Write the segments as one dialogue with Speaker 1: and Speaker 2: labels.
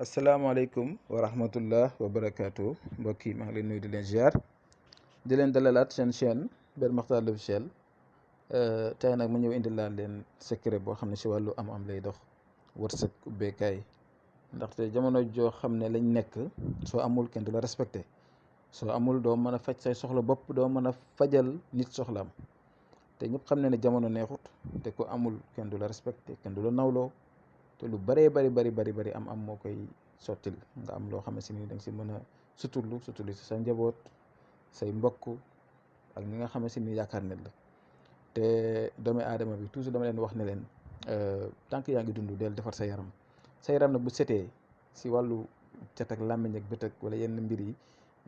Speaker 1: asalaamaaleykum wa rahmatullah wa barakaatu mbokk yi maa ngi leen nuyu di leen ziar di leen dalalaat seen chaîne Père Makhtar l'officiel tey nag ma ñëw indi laa leen secret boo xam ne si wàllu am-am lay dox wërsëg ubbeekaay ndaxte jamono joo xam ne lañ nekk soo amul kenn du la respecté soo amul doo mën a faj say soxla bopp doo mën a fajal nit soxlaam te ñëpp xam ne jamono neexut te ku amul kenn du la respecté kenn du la nawloo. te lu bëree bari am moo koy sottil nga am loo xam ne si ni da nga si mën a suturlu si sa njaboot say mbokk ak ñi nga xam ne si ni yaakaar ne la te doomi aadama bi toujours dama leen wax ne leen tant que yaa ngi dund del defar sa yaram nag bu setee si wàllu cat ak làmmiñ ak bët ak wala yenn mbir yi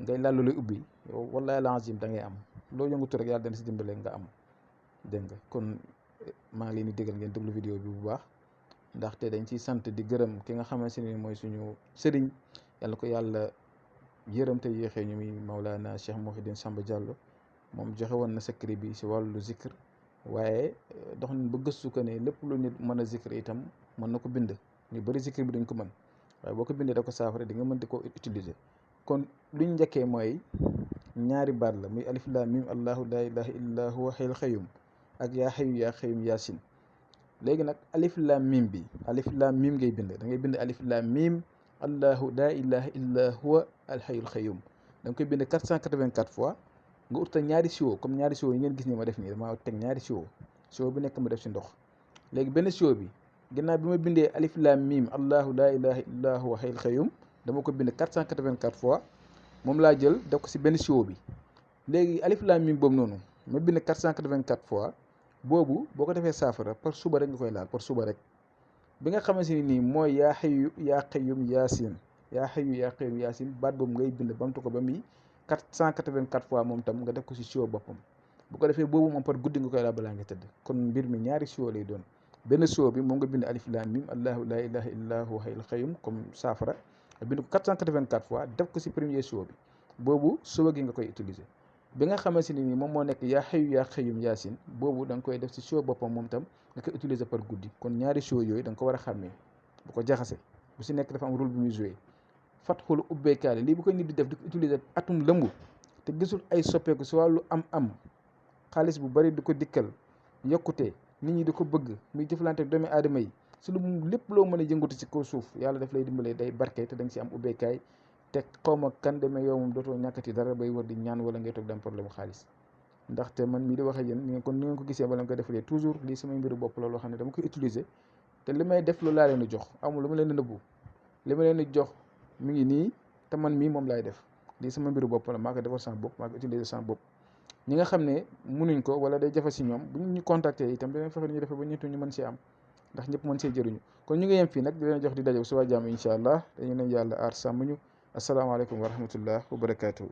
Speaker 1: ngay làllu lay ubbi yow wallahi lazim da ngay am loo yëngutu rek yàlla dana si dimbale nga am dégg nga kon maa ngi leen di déggal ngeen déglu vidéo bi bu baax ndaxte dañ ciy sant di gërëm ki nga xamante ni mooy suñu sëriñ yàlla ko yàlla yërëm te yéexee ñu muy Maulana Cheikh Mouhidine Samba Diallo moom joxe woon na secret bi si wàllu zikr waaye dox nañ ba gëstu ko ne lépp lu nit mën a zikr itam mën na ko bind ñu bëri zikr bi dañ ko mën waaye boo ko bindee da ko saafara di nga mën di ko utiliser kon luñ njëkkee mooy ñaari baat la muy alif lam mim allahu la ilaha illa huwa hayyul qayyum ak yaa hayyu yaa qayyum yaasin léegi nag alif lam mim bi alif lam mim ngay bind da ngay bind alif lam mim allahu la ilaha illa huwa alhayyul qayyum da nga koy bind 484 fois nga uta ñaari siwo comme ñaari siwo yi ngeen gis ni ma def nii dama teg ñaari siwo bi nekk ma def si ndox léegi benn siwo bi ginnaaw bi ma bindee alif lam mim allahu la ilaha illa huwa hayyul qayyum dama ko bind 484 fois moom laa jël def ko si benn siwo bi léegi alif lam mim boobu noonu ma bind 484 fois boobu boo ko defee saafara par suba rek nga koy laal par suba rek bi nga xamante ni nii mooy yaa hayyu yaa qayyum yaasin yaa hayyu yaa qayyum yaasin baat boobu ngay bind bamtu ko ba muy 484 fois moom tam nga def ko si siwo boppam bu ko defee boobu moom par guddi nga koy laal balaa nga tëdd kon mbir mi ñaari siwo lay doon benn siwo bi moom nga bind alif lam mim allahu la ilaha illa huwa hayyul qayyum comme saafara nga bind ko 484 fois def ko si premier siwo bi boobu suba gi nga koy utiliser bi nga xamante ni nii moom moo nekk yaa hayyu yaa qayyum yaasin boobu da nga koy def si siwo boppam moom tam nga koy utiliser par guddi kon ñaari siwo yooyu da nga ko war a xàmmee bu ko jaxase bu si nekk dafa am rôle bu muy joué fatxul ubbeekaale lii bu koy nit di def di ko utiliser atum lëmbu te gisul ay soppeeku si wàllu am xaalis bu bari di ko dikkal yokkute nit ñi di ko bëgg muy jëflante ak doomi aadama yi si lu lépp loo mën a yëngatu si kaw suuf yàlla daf lay dimbalee day barke te da nga si am ubbeekaay te xaw ma kan demee yow moom dootoo ñàkkati dara bay war di ñaan wala ngay toog dam problème xaalis ndaxte man mii di wax ak yéen ni ngeen ko gisee bala nga ko defalee toujours lii samay mbiru bopp la loo xam ne dama koy utiliser te li may def lu laa leen di jox amul lu ma leen di nëbbu li ma leen di jox mi ngi nii te man mii moom laay def lii sama mbiru bopp la maa ko defal sama bopp maa ko utiliser sama bopp ñi nga xam ne munuñ ko wala day jafe si ñoom bu ñu contacter itam dinañ fexe ñu defee ba ñëpp ñu mën see am ndax ñëpp mën see jëriñu kon ñu ngi yem fii nag di leen jox di daje su waa jàmm incha allah dañu leen yàlla aar sàmm ñu asalaamaaleykum wa rahmatullah wa barakaatuhu